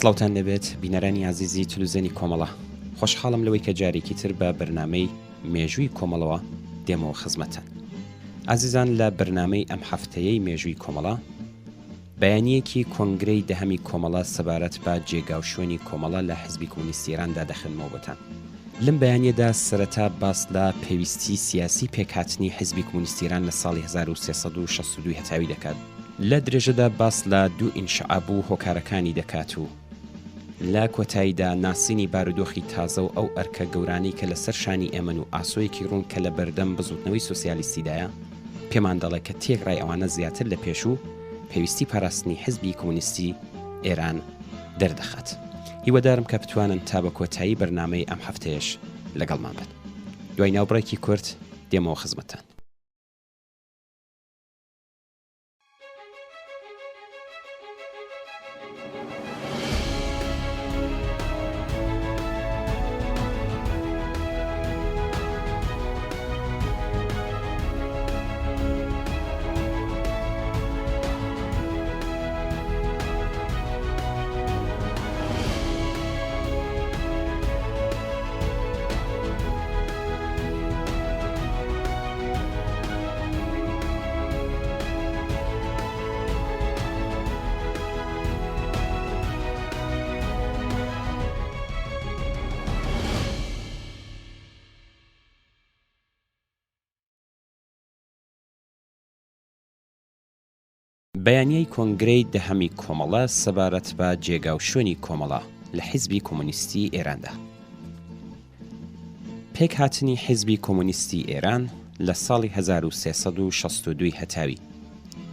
سڵاوتان لێبێت بینەرانی ئازیزی تلوزیۆنی کۆمەڵە خۆشحاڵم لەوەی کە جارێکی تر بە بەرنامەی مێژووی کۆمەڵەوە دێمەوە خزمەتتان ئازیزان لە بەرنامەی ئەم هەفتەیەی مێژووی کۆمەڵە بەیانییەکی کۆنگرەی دەهەمی کۆمەڵە سەبارەت بە جێگا و شوێنی کۆمەڵە لە حزبی کۆمۆنیستی ئێراندا دەخوێنمەوە بۆتان. لەم بەیانییەدا سەرەتا باس لە پێویستی سیاسی پێکهاتنی حزبی کۆمۆنیستی ئێران لە ساڵی 1362 هەتاوی دەکات. لە درێژەدا باس لە دوو ئینشعاب و هۆکارەکانی دەکات و لە کۆتاییدا ناسینی بارودۆخی تازە و ئەو ئەرکە گەورانەی کە لەسەر شانی ئێمەن و ئاسۆیەکی ڕوون کە لە بەردەم بزووتنەوەی سۆسیالیستیدایە پێمان دەڵێ کە تێکڕای ئەوانە زیاتر لە پێشوو پێویستی پاراستنی حزبی کۆمۆنیستی ئێران دەردەخات. هیوادارم کە بتوانن تا بە کۆتایی بەرنامەی ئەم هەفتەیەش لەگەڵمان بن. دوای ناوبڕێکی کورت دێمەوە خزمەتتان. بەیانیەی کۆنگرەی دەهەمی کۆمەڵە سەبارەت بە جێگا و شوێنی کۆمەڵە لە حیزبی کۆمۆنیستی ئێراندا. پێکهاتنی حیزبی کۆمۆنیستی ئێران لە ساڵی 1362 هەتاوی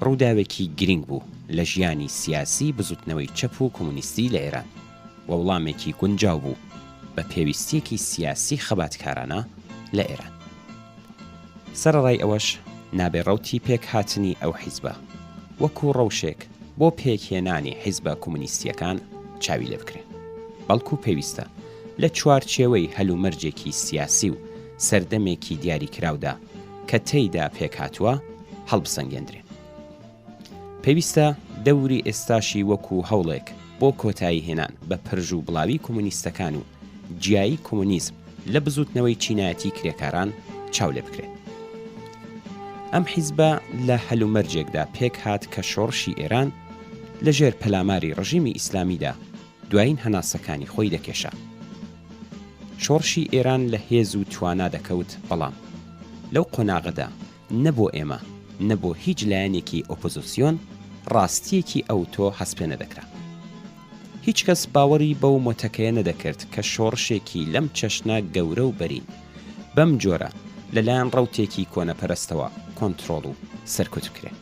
ڕووداوێکی گرینگ بوو لە ژیانی سیاسی بزوتنەوەی چەپ و کۆمۆنیستی لە ئێران و وڵامێکی گونجاو بوو بە پێویستیەکی سیاسی خەباتکارانە لە ئێران. سەرەڕای ئەوەش نابێ ڕەوتی پێکهاتنی ئەو حیزبە وەکوو ڕەوشێک بۆ پێکهێنانی حیزبە کومونیستییەکان چاوی لێ بکرێ، بەڵکوو پێویستە لە چوارچێوەی هەلومەرجێکی سیاسی و سەردەمێکی دیاریکراودا کە تێیدا پێکهاتووە هەڵبسەنگێندرێ. پێویستە دەوری ئێستاشی وەکوو هەوڵێک بۆ کۆتایی هێنان بە پرژ و بڵاوی کۆمۆنیستەکان و جیایی کۆمۆنیزم لە بزووتنەوەی چینایەتی کرێکاران چاو لێ بکرێ. ئەم حیزبە لە هەلومەرجێکدا پێک هات کە شۆڕشی ئێران لە ژێر پەلاماری ڕژیمی ئیسلامیدا دوایین هەناسەکانی خۆی دەکێشا. شۆڕشی ئێران لە هێز و توانا دەکەوت بەڵام لەو قۆناغەدا نە بۆ ئێمە، نە بۆ هیچ لایەنێکی ئۆپۆزۆسیۆن ڕاستییەکی ئەوتۆ هەستپێنەدەکرا. هیچ کەس باوەڕی بەو مۆتەکەیە نەدەکرد کە شۆڕشێکی لەم چەشنە گەورە و بەرین، بەم جۆرە لە لایەن ڕەوتێکی کۆنەپەرستەوە کۆنترۆڵ و سەرکوت بکرێ.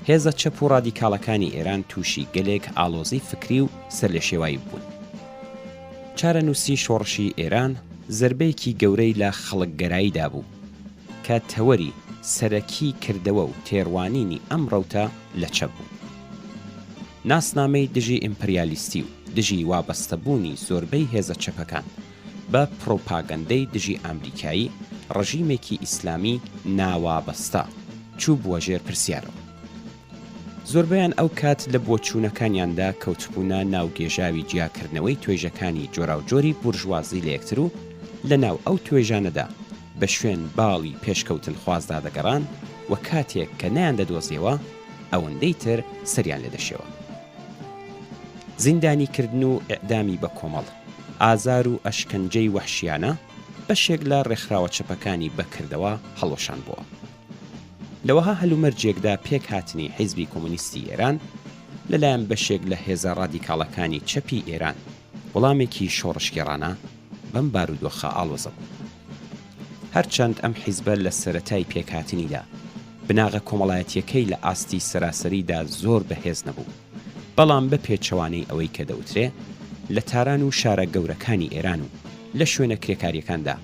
هێزە چەپ و ڕادیکاڵەکانی ئێران تووشی گەلێک ئاڵۆزی فکری و سەرلێشێوایی بوون. چارەنووسی شۆڕشی ئێران زەربەیەکی گەورەی لە خەڵکگەرایی دابوو کە تەوەری سەرەکیی کردەوە و تێڕوانینی ئەم ڕەوتە لە چەپ بوو. ناسنامەی دژی ئیمپریالیستی و دژی وابەستەبوونی زۆربەی هێزە چەپەکان بە پڕوپاگەندەی دژی ئامریکایی ڕژیمێکی ئیسلامی ناوابەستە چووبووە ژێر پرسیارەوە. زۆربەیان ئەو کات لە بۆچوونەکانیاندا کەوتبوونە ناو گێژاوی جیاکردنەوەی توێژەکانی جۆراوجۆری بورژوازی لە یەکتر و لە ناو ئەو توێژانەدا بە شوێن باڵی پێشکەوتنخوازدا دەگەڕان و کاتێک کە نەیاندەدۆزیەوە ئەوەندەی تر سەریان لێ دەشێوا. زیندانیکردن و ئیعدامی بەکۆمەڵ، ئازار و ئەشکەنجەی وەحشیانە بەشێک لە ڕێکخراوە چەپەکانی بە کردەوە هەڵوەشاندبۆوە. لە وەها هەلومەرجێکدا پێکهاتنی حیزبی کۆمۆنیستی ئێران لە لایەن بەشێک لە هێزە ڕادیکاڵەکانی چەپی ئێران وڵامێکی شۆڕشگێڕانە بەم بارودۆخە ئاڵۆزە بوو. هەرچەند ئەم حیزبە لە سەرەتای پێکهاتنیدا بناغە کۆمەڵایەتییەکەی لە ئاستی سەراسەریدا زۆر بەهێز نەبوو، بەڵام بە پێچەوانەی ئەوەی کە دەوترێ لە تاران و شارە گەورەکانی ئێران و لە شوێنە کرێکارییەکاندا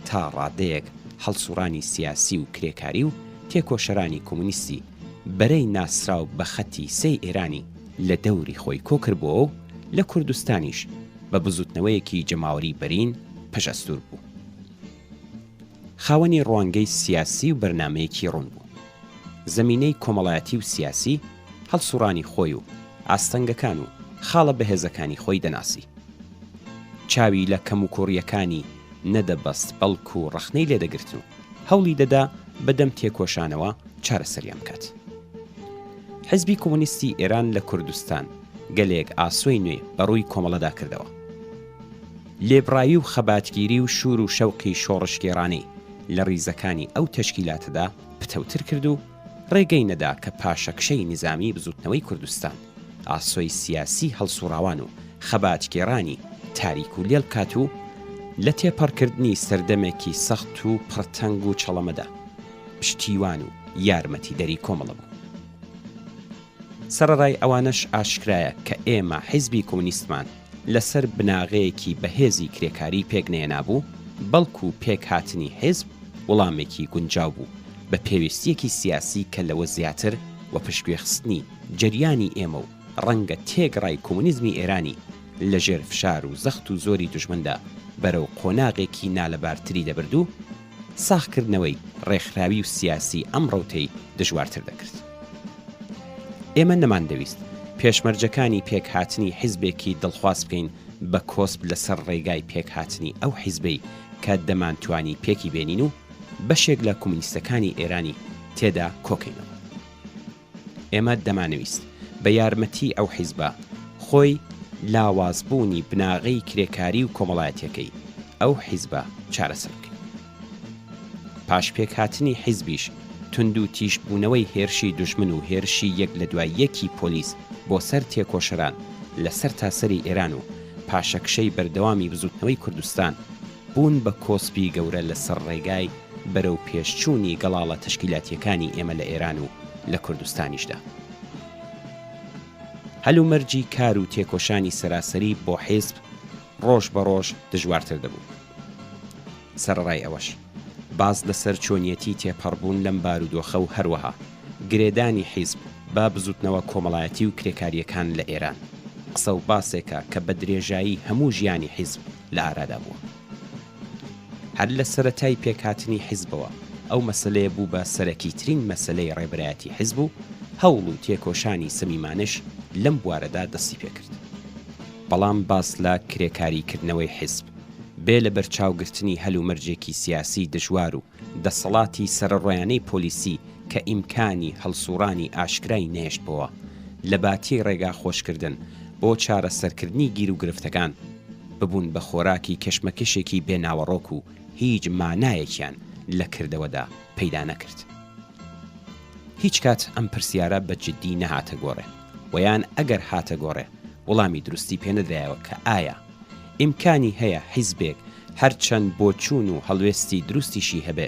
تا ڕادەیەک هەڵسوڕانی سیاسی و کرێکاری و تێکۆشەرانی کۆمۆنیستی بەرەی ناسراو بە خەتی سێی ئێرانی لە دەوری خۆی کۆکردبۆوە و لە کوردستانیش بە بزوتنەوەیەکی جەماوەری بەرین پشئەستوور بوو. خاوەنی ڕوانگەی سیاسی و بەرنامەیەکی ڕوون بوو. زەمینەی کۆمەڵایەتی و سیاسی هەڵسوڕانی خۆی و ئاستەنگەکان و خاڵە بەهێزەکانی خۆی دەناسی. چاوی لە کەموکوڕییەکانی نەدەبەست بەڵکو ڕەخنەی لێدەگرتن و هەوڵی دەدا بە دەم تێکۆشانەوە چارەسەریان بکات. حیزبی کۆمۆنیستی ئێران لە کوردستان گەلێک ئاسۆی نوێی بە ڕووی کۆمەڵەدا کردەوە. لێبڕاوی و خەباتگیری و شوور و شەوقی شۆڕشگێڕانەی لە ڕیزەکانی ئەو تەشکیلاتەدا پتەوتر کرد و ڕێگەی نەدا کە پاشەکشەی نیزامیی بزووتنەوەی کوردستان ئاسۆی سیاسیی هەڵسووڕاوان و خەباتگێڕانی تاریک و لێڵ بکات و لە تێپەڕکردنی سەردەمێکی سەخت و پڕتەنگ و چەڵەمەدا پشتیوان و یارمەتیدەری کۆمەڵە بوو. سەڕەڕای ئەوانەش ئاشکرایە کە ئێمە حیزبی کۆمۆنیستمان لەسەر بناغەیەکی بەهێزی کرێکاری پێک نەیەنابوو، بەڵکو پێکهاتنی حیزب وڵامێکی گونجاو بوو بە پێویستییەکی سیاسی کە لەوە زیاتر وەپشتگوێخستنی جەریانی ئێمە و ڕەنگە تێکڕای کۆمۆنیزمی ئێرانی لە ژێر فشار و زەخت و زۆری دوژمندا بەرەو قۆناغێکی نالەبارتری دەبرد و ساغکردنەوەی ڕێکخراوی و سیاسی ئەم ڕەوتەی دژوارتر دەکرد. ئێمە نەماندەویست پێشمەرجەکانی پێکهاتنی حیزبێکی دڵخواز بکەین بە کۆسپ لەسەر ڕێگای پێکهاتنی ئەو حیزبەی کە دەمانتوانی پێکی بێنین و بەشێک لە کومونیستەکانی ئێرانی تێدا کۆکەینەوە. ئێمە دەمانەویست بە یارمەتی ئەو حیزبە خۆی لاوازبوونی بناغەی کرێکاری و کۆمەڵایەتیەکەی ئەو حیزبە چارەسەر بکەین. پاش پێکهاتنی حیزبیش توندوتیژبوونەوەی هێرشی دوژمن و هێرشی یەک لە دوای یەکی پۆلیس بۆ سەر تێکۆشەران لە سەرتاسەری ئێران و پاشەکشەی بەردەوامی بزووتنەوەی کوردستان بوون بە کۆسپی گەورە لە سەر ڕێگای بەرەو پێشچوونی گەڵاڵە تەشکیلاتییەکانی ئێمە لە ئێران و لە کوردستانیشدا. هەلومەرجی کار و تێکۆشانی سەراسەری بۆ حیزب ڕۆژ بە ڕۆژ دژوارتر دەبوو. سەرەڕای ئەوەش، باس لە سەر چۆنیەتی تێپەڕبوون لەم بارودۆخە و هەروەها گرێدانی حیزب بە بزووتنەوە کۆمەڵایەتی و کرێکارییەکان لە ئێران، قسە و باسێکە کە بە درێژایی هەموو ژیانی حیزب لە ئارادا بووە. هەر لە سەرەتای پێکهاتنی حیزبەوە ئەو مەسەلەیە بوو بە سەرەکیترین مەسەلەی ڕێبەرایەتی حیزب و هەوڵ و تێکۆشانی سەمیمانەش لەم بوارەدا دەستی پێکرد. بەڵام باس لە کرێکاری کردنەوەی حیزب بێ لەبەرچاوگرتنی هەلومەرجێکی سیاسی دژوار و دەسەڵاتی سەرەڕۆیانەی پۆلیسی کە ئیمکانی هەڵسوڕانی ئاشکرای نەهێشتبۆوە لەباتی ڕێگا خۆشکردن بۆ چارەسەرکردنی گیروگرفتەکان ببوون بە خۆراکی کێشمەکێشێکی بێ ناوەڕۆک و هیچ مانایەکیان لە کردەوەدا پەیدا نەکرد. هیچ کات ئەم پرسیارە بە جدی نەهاتە گۆڕێ و یان ئەگەر هاتە گۆڕێ وڵامی دروستی پێ نەدرایەوە کە ئایا ئیمکانی هەیە حیزبێک هەرچەند بۆچوون و هەڵوێستی دروستیشی هەبێ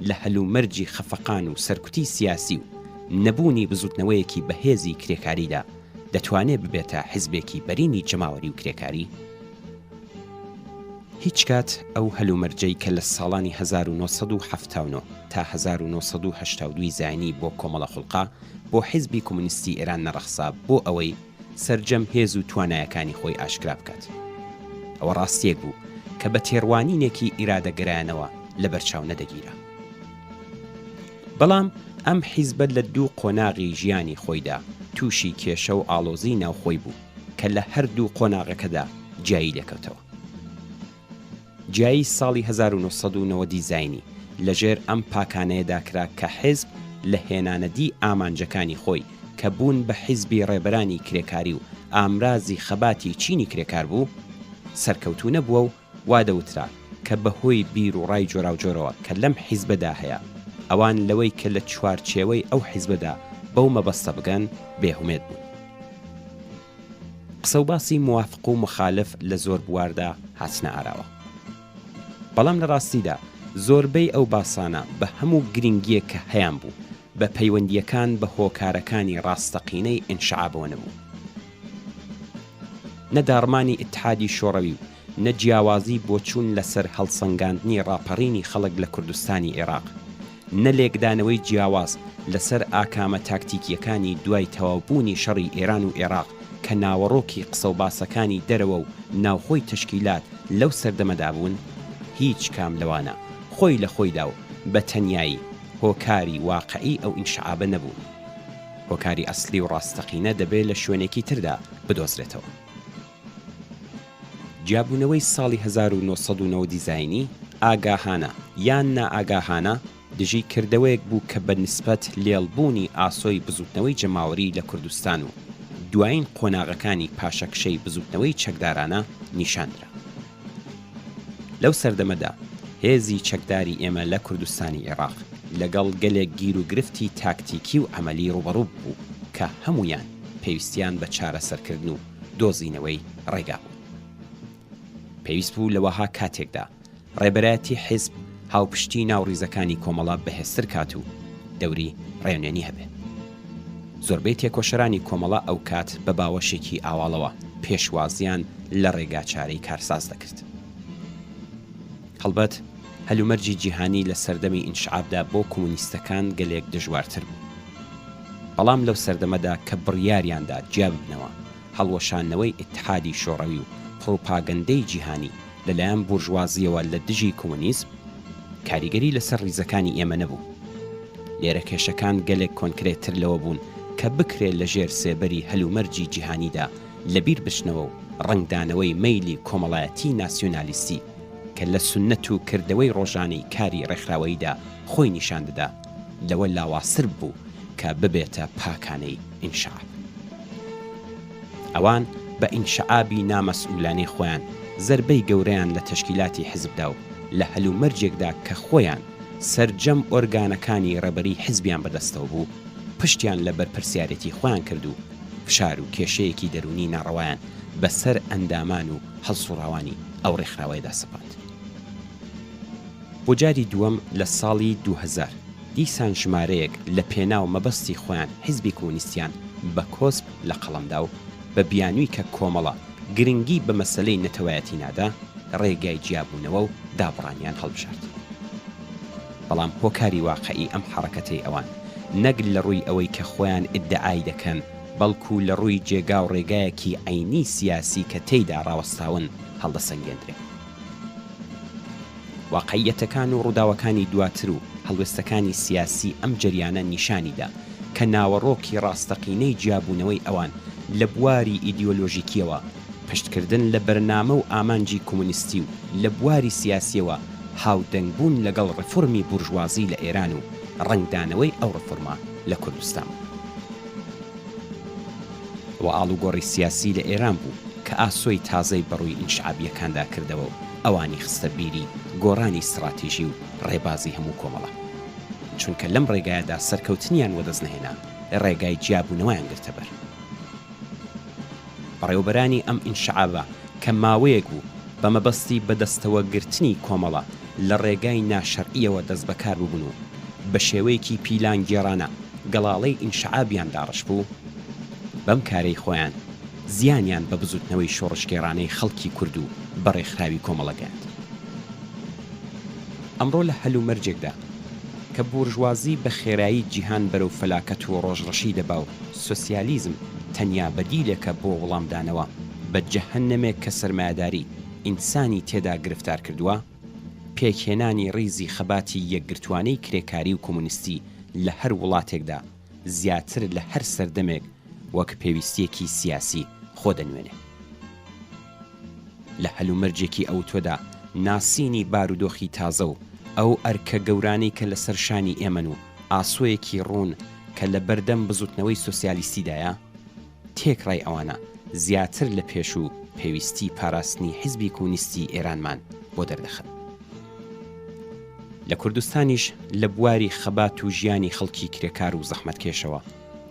لە هەلومەرجی خەفەقان و سەرکوتی سیاسی و نەبوونی بزوتنەوەیەکی بەهێزی کرێکاریدا دەتوانێ ببێتە حیزبێکی بەرینی جەماوەری و کرێکاری؟ هیچ کات ئەو هەلومەرجەی کە لە ساڵانی 1979 تا 1982 زایینی بۆ کۆمەڵە خوڵقا، بۆ حیزبی کۆمۆنیستی ئێران نەڕەخسا بۆ ئەوەی سەرجەم هێز و توانایەکانی خۆی ئاشکرا بکات. ئەوە ڕاستییەک بوو کە بە تێڕوانینێکی ئیرادەگەرایانەوە لەبەرچاو نەدەگیرا. بەڵام ئەم حیزبە لە دوو قۆناغی ژیانی خۆیدا تووشی کێشە و ئاڵۆزیی ناوخۆی بوو کە لە هەردوو قۆناغەکەدا جیایی لێکەوتەوە. جیایی ساڵی 1990 ی زاینی لە ژێر ئەم پاکانەیەدا کرا کە حیزب لە هێنانەدی ئامانجەکانی خۆی کە بوون بە حیزبی ڕێبەرانی کرێکاری و ئامرازی خەباتی چینی کرێکار بوو، سەرکەوتوو نەبووە و وا دەوترا کە بە هۆی بیر و ڕای جۆراوجۆرەوە کە لەم حیزبەدا هەیە، ئەوان لەوەی کە لە چوارچێوەی ئەو حیزبەدا بەو مەبەستە بگەن بێ هومێد بوون. قسە و باسی موافق و موخالف لە زۆر بواردا هاتنە ئاراوە. بەڵام لە ڕاستیدا زۆربەی ئەو باسانە بە هەموو گرنگییەک کە هەیانبوو بە پەیوەندییەکان بە هۆکارەکانی ڕاستەقینەی ئینشعابەوە نەبوو. نە داڕمانی ئیتحادی شۆڕەوی و نە جیاوازی بۆچوون لەسەر هەڵسەنگاندنی ڕاپەڕینی خەڵک لە کوردستانی ئێراق، نە لێکدانەوەی جیاواز لەسەر ئاکامە تاکتیکییەکانی دوای تەواوبوونی شەڕی ئێران و ئێراق کە ناوەڕۆکی قسەوباسەکانی دەرەوە و ناوخۆی تەشکیلات لەو سەردەمەدا بوون، هیچ کام لەوانە خۆی لە خۆیدا و بە تەنیایی هۆکاری واقعی ئەو ئینشعابە نەبوون. هۆکاری ئەسلی و ڕاستەقینە دەبێ لە شوێنێکی تردا بدۆزرێتەوە. جیابوونەوەی ساڵی 1990 زایینی، ئاگاهانە یان نائاگاهانە، دژی کردەوەیەک بوو کە بە نیسبەت لێڵ بوونی ئاسۆی بزووتنەوەی جەماوەری لە کوردستان و دوایین قۆناغەکانی پاشەکشەی بزووتنەوەی چەکدارانە نیشان درا. لەو سەردەمەدا هێزی چەکداری ئێمە لە کوردستانی ئێڕاق لەگەڵ گەلێک گیروگرفتی تاکتیکی و عەمەلی ڕووبەڕوو ببوو کە هەموویان پێویستیان بە چارەسەرکردن و دۆزینەوەی ڕێگا بوو. پێویست بوو لە وەها کاتێکدا ڕێبەرایەتی حیزب هاوپشتی ناو ڕیزەکانی کۆمەڵە بەهێزتر کات و دەوری ڕێنوێنی هەبێ. زۆربەی تێکۆشەرانی کۆمەڵە ئەوکات بە باوەشێکی ئاواڵەوە پێشوازیان لە ڕێگاچارەی کارساز دەکرد. هەڵبەت هەلومەرجی جیهانی لە سەردەمی ئینشعابدا بۆ کۆمۆنیستەکان گەلێک دژوارتر بوو. بەڵام لەو سەردەمەدا کە بڕیاریان دا جیا ببنەوە، هەڵوەشاندنەوەی ئیتحادی شۆڕەوی و پڕوپاگەندەی جیهانی لە لایەن بورژوازییەوە لە دژی کۆمۆنیزم، کاریگەری لەسەر ڕیزەکانی ئێمە نەبوو. لێرە کێشەکان گەلێک کۆنکرێتتر لەوە بوون کە بکرێ لە ژێر سێبەری هەلومەرجی جیهانیدا لەبیر بچنەوە و ڕەنگدانەوەی مەیلی کۆمەڵایەتی ناسیونالیستی کە لە سوننەت و کردەوەی ڕۆژانەی کاری ڕێکخراوەییدا خۆی نیشان دەدا لەوە لاوازتر ببوو کە ببێتە پاکانەی ئینشعاب. ئەوان بە ئینشعابی نامەسئولانەی خۆیان زەربەی گەورەیان لە تەشکیلاتی حزب دا و لە هەلومەرجێکدا کە خۆیان سەرجەم ئۆرگانەکانی ڕێبەریی حزبیان بەدەستەوە بوو، پشتیان لە بەرپرسیارێتی خۆیان کرد و فشار و کێشەیەکی دەروونی ناڕەوایان بە سەر ئەندامان و هەڵسوڕاوانی ئەو ڕێکخراوەیەدا سەپاند. بۆ جاری دووەم لە ساڵی 2000 دیسان ژمارەیەک لە پێناو مەبەستی خۆیان حیزبی کۆمۆنیستیان بە کۆسپ لە قەڵەم دا و بە بیانووی کە کۆمەڵە گرنگی بە مەسەلەی نەتەوایەتی نادا، ڕێگای جیابوونەوە و دابڕانیان هەڵبژارد. بەڵام هۆکاری واقعی ئەم حەڕەکەتەی ئەوان نەک لە ڕووی ئەوەی کە خۆیان ئیدعای دەکەن، بەڵکوو لە ڕووی جێگا و ڕێگایەکی عەینی سیاسی کە تێیدا ڕاوەستاون هەڵدەسەنگێندرێ. واقعییەتەکان و ڕووداوەکانی دواتر و هەڵوێستەکانی سیاسی ئەم جەریانە نیشانی دا کە ناوەڕۆکی ڕاستەقینەی جیابوونەوەی ئەوان لە بواری ئیدیۆلۆژیکییەوە پشتکردن لە بەرنامە و ئامانجی کۆمۆنیستی و لە بواری سیاسییەوە هاودەنگبوون لەگەڵ ڕێفۆرمی بورژوازی لە ئێران و ڕەنگدانەوەی ئەو ڕێفۆرمە لە کوردستان بوو. ئەوە ئاڵوگۆڕی سیاسی لە ئێران بوو کە ئاسۆی تازەی بەڕووی ئینشعابییەکاندا کردەوە و ئەوانی خستە بیری گۆڕانی ستڕاتیژی و ڕێبازی هەموو کۆمەڵە. چونکە لەم ڕێگایەدا سەرکەوتنیان وەدەست نەهێنا، ڕێگای جیابوونەوەیان گرتە بەر. بەڕێوەبەرانی ئەم ئینشعابە کە ماوەیەک بوو بە مەبەستی بەدەستەوە گرتنی کۆمەڵە لە ڕێگای ناشەرعییەوە دەستبەکار ببوون و بە شێوەیەکی پیلانگێڕانە گەڵاڵەی ئینشعابیان داڕشتبوو، بەم کارەی خۆیان زیانیان بە بزوتنەوەی شۆڕشگێڕانەی خەڵکی کورد و بە ڕێکخراوی کۆمەڵە گەیاند. ئەمڕۆ لە هەلومەرجێکدا کە بورژوازی بە خێرایی جیهان بەرەو فەلاکەت و ڕۆژڕەشی دەبا و سۆسیالیزم تەنیا بەدیلێکە بۆ وڵامدانەوە بە جەهەنەمێک کە سەرمایەداری ئینسانی تێدا گرفتار کردووە، پێکهێنانی ڕیزی خەباتی یەکگرتوانەی کرێکاری و کۆمۆنیستی لە هەر وڵاتێکدا زیاتر لە هەر سەردەمێک وەک پێویستییەکی سیاسی خۆ دەنوێنێ. لە هەلومەرجێکی ئەوتۆدا ناسینی بارودۆخی تازە و ئەو ئەرکە گەورانەی کە لەسەر شانی ئێمەن و ئاسۆیەکی ڕوون کە لە بەردەم بزوتنەوەی سۆسیالیستیدایە، تێکڕای ئەوانە زیاتر لە پێشوو پێویستی پاراستنی حیزبی کۆمۆنیستی ئێرانمان بۆ دەردەخەن. لە کوردستانیش لە بواری خەبات و ژیانی خەڵکی کرێکار و زەحمەتکێشەوە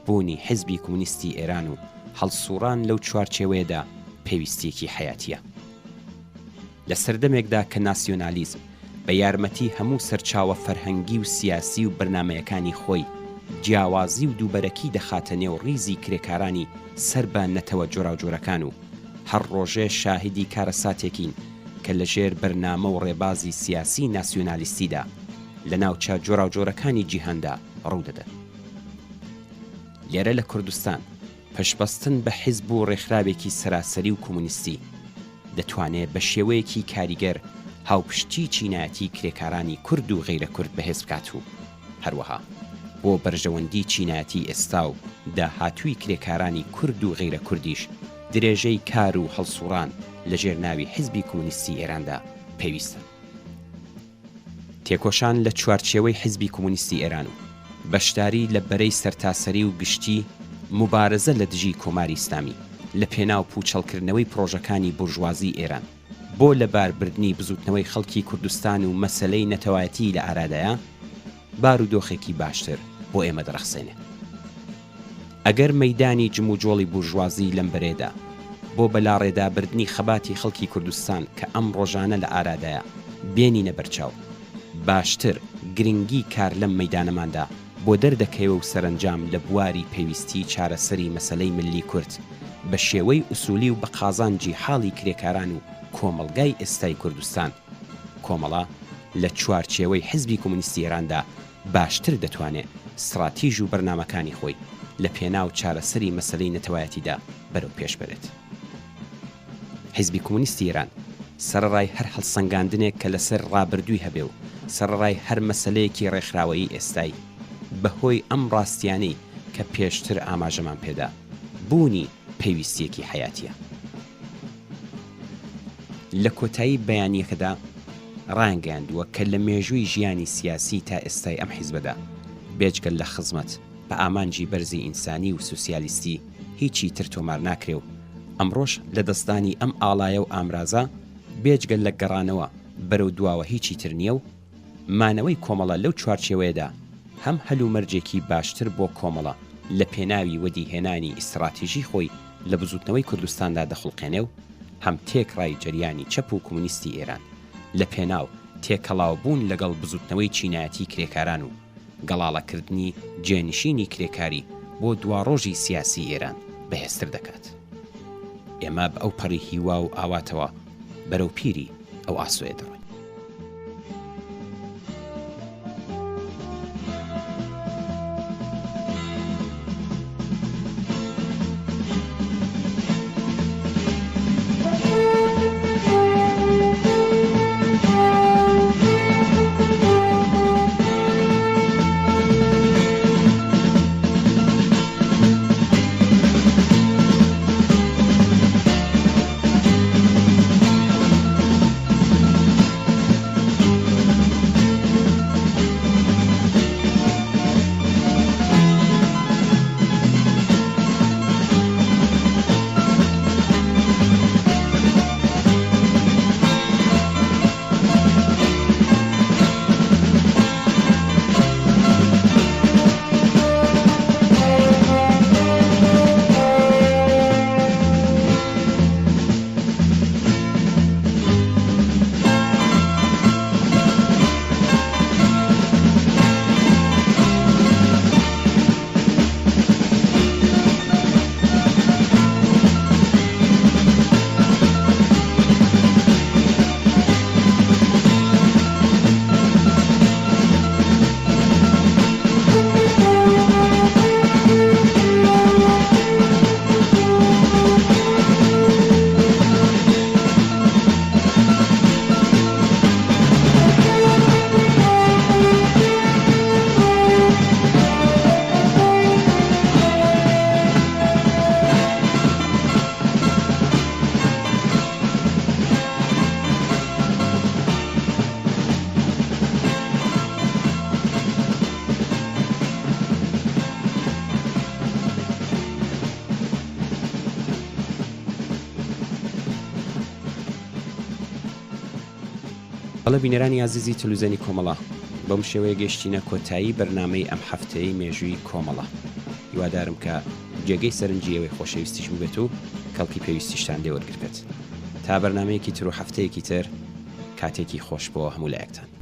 بوونی حیزبی کۆمۆنیستی ئێران و هەڵسووڕان لەو چوارچێوەیەدا پێویستییەکی حەیاتییە. لە سەردەمێکدا کە ناسیۆنالیزم. بە یارمەتی هەموو سەرچاوە فەرهەنگی و سیاسی و بەرنامەیەکانی خۆی، جیاوازی و دووبەرەکی دەخاتە نێو ڕیزی کرێکارانی سەر بە نەتەوە جۆراوجۆرەکان و هەر ڕۆژێ شاهیدی کارەساتێکین کە لە ژێر بەرنامە و ڕێبازی سیاسی ناسیۆنالیستیدا لە ناوچە جۆراوجۆرەکانی جیهاندا ڕوودەدەن. لێرە لە کوردستان پشتبەستن بە حیزب و ڕێکخراوێکی سەراسەری و کۆمۆنیستی دەتوانێ بە شێوەیەکی کاریگەر هاوپشتیی چینایەتی کرێکارانی کورد و غەیرە کورد بەهێز بکات و هەروەها بۆ بەرژەوەندی چینایەتی ئێستا و داهاتووی کرێکارانی کورد و غەیرە کوردیش درێژەی کار و هەڵسووڕان لە ژێر ناوی حیزبی کۆمۆنیستی ئێراندا پێویستە. تێکۆشان لە چوارچێوەی حیزبی کۆمۆنیستی ئێران و بەشداری لە بەرەی سەرتاسەری و گشتی موبارزە لە دژی کۆماری ئیسلامی لە پێناو پووچەڵکردنەوەی پڕۆژەکانی بورژوازی ئێران بۆ لە بار بردنی بزووتنەوەی خەڵکی کوردستان و مەسەلەی نەتەوایەتیی لە ئارادایە، بارودۆخێکی باشتر بۆ ئێمە دەڕەخسێنێ. ئەگەر مەیدانی جموجۆڵی بورژوازی لەم بەرەیەدا بۆ بەلاڕێدابردنی خەباتی خەڵکی کوردستان کە ئەم ڕۆژانە لە ئارادایە بێنینە بەرچاو، باشتر گرنگی کار لەم مەیدانەماندا بۆ دەردەکەوێ و سەرەنجام لە بواری پێویستی چارەسەری مەسەلەی ملی کورد بە شێوەی ئوسولی و بە قازانجی حاڵی کرێکاران و کۆمەڵگای ئێستای کوردستان کۆمەڵە لە چوارچێوەی حزبی کۆمۆنیستی ئێراندا باشتر دەتوانێ ستڕاتیژ و بەرنامەکانی خۆی لە پێناو چارەسەری مەسەلەی نەتەوایەتیدا بەرەو پێش بەرێت. حیزبی کۆمۆنیستی ئێران سەرەڕای هەر هەڵسەنگاندنێک کە لەسەر ڕابردووی هەبێ و سەرەڕای هەر مەسەلەیەکی ڕێکخراوەیی ئێستای، بە هۆی ئەم ڕاستییانەی کە پێشتر ئاماژەمان پێدا، بوونی پێویستییەکی حەیاتییە. لە کۆتایی بەیانییەکەدا ڕایانگەیاندووە کە لە مێژووی ژیانی سیاسی تا ئێستای ئەم حیزبەدا بێجگە لە خزمەت بە ئامانجی بەرزی ئینسانی و سوسیالیستی هیچی تر تۆمار ناکرێ و ئەمڕۆش لە دەستدانی ئەم ئاڵایە و ئامرازە بێجگە لە گەڕانەوە بەرەو دواوە هیچی تر نییە و مانەوەی کۆمەڵە لەو چوارچێوەیەدا هەم هەلومەرجێکی باشتر بۆ کۆمەڵە لە پێناوی وەدیهێنانی ئیستڕاتیژی خۆی لە بزووتنەوەی کوردستاندا دەخوڵقێنێ و هەم تێکڕای جەریانی چەپ و کومونیستی ئێران لە پێناو تێکەڵاوبوون لەگەڵ بزووتنەوەی چینایەتی کرێکاران و گەڵاڵەکردنی جێنشینی کرێکاری بۆ دواڕۆژی سیاسی ئێران بەهێزتر دەکات. ئێمە بە ئەوپەڕی هیوا و ئاواتەوە بەرەو پیری ئەو ئاسۆیە دەڕۆین. بەڵێ بینەرانی ئازیزی تلوزێنی کۆمەڵە بەم شێوەیە گەشتینە کۆتایی بەرنامەی ئەم هەفتەیەی مێژووی کۆمەڵە هیوادارم کە جێگەی سەرنجی ئێوەی خۆشەویستیش بووبێت و کەڵکی پێویستیشتان لێ وەرگرتبێت تا بەرنامەیەکی تر و هەفتەیەکی تر کاتێکی خۆش بۆ هەموو لایەکتان.